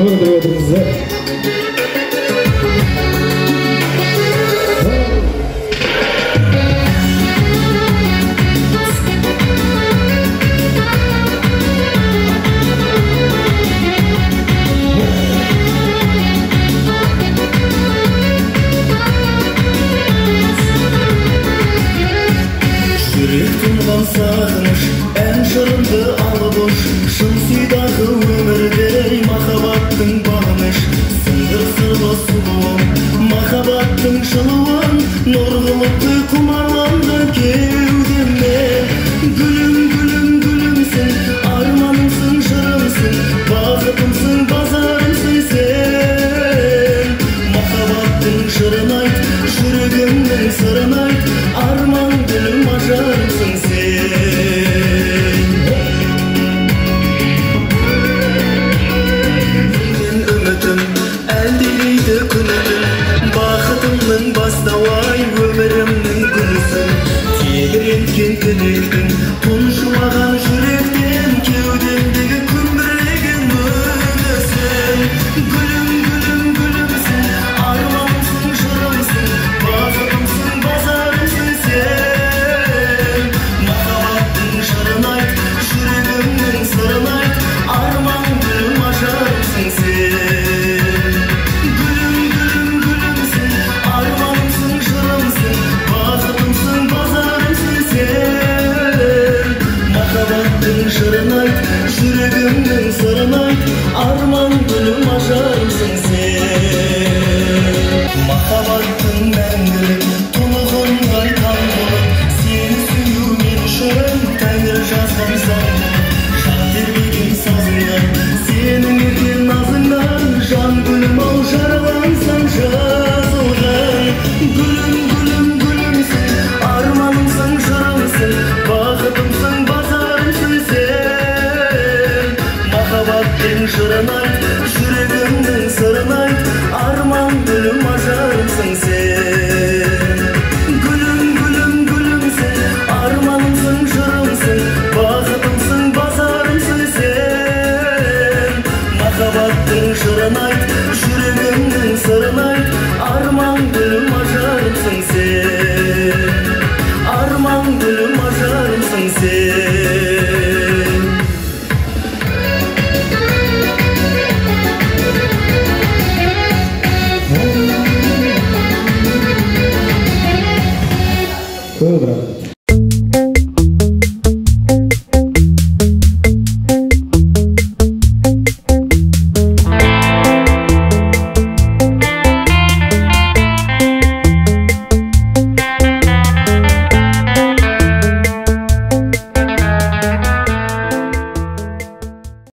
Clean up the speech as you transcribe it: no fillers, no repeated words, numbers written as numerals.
Көңіл отырыңыздар. Жүрек тұнған сағыныш, ән жырымды алып ұш, шын сүйдағы өмірдей махаббаттың бағыныш. Сыңғыр сырлы сұлуым, махаббаттың жылуын, нұр қылып құмарланған кеудеме. Гүлім, гүлім, гүлімсің, арманымсың, жырымсың, бақытымсың, базарымсың сен. Махаббаттың жырын айт, жүрегімнің сырын айт, арман гүлім, ажарымсың сен. Мен үмітім әлдилейді күні-түн, бақытымның бастауы ай, өмірімнің гүлісің. Тебіренткен тілектің, тұншымаған жүректен, кеудемдегі күмбірлеген үнісің. Гүлім, гүлім, гүлімсің, арманымсың, жырымсың, бақытымсың, базарымсың сен. Махаббаттың жырын айт, жүрегімнің сырын айт, арман гүлім, ажарымсың сен. Гүлім, гүлім, гүлімсің, арманымсың, жырымсың, бақытымсың, базарымсың сен. Махаббаттың жырын айт, жүрегімнің сырын айт, арман гүлім, ажарымсың сен. Махаббаттың мәңгілік тұнығындай таң болып, сені сүю мен үшін тәңір жазған заң болып, жан тербеген сазыңнан, сенің ерке назыңнан, жан гүлім ау жаралансам жазылған. Гүлім, гүлім, гүлімсің, арманымсың, жырымсың, бақытымсың, базарымсың сен. Махаббаттың жырын айт, жүрегімнің сырын айт, арман гүлім, ажарымсың сен. Гүлім, гүлім, гүлімсің, арманымсың, жырымсың, бақытымсың, базарымсың сен. Махаббаттың жырын айт,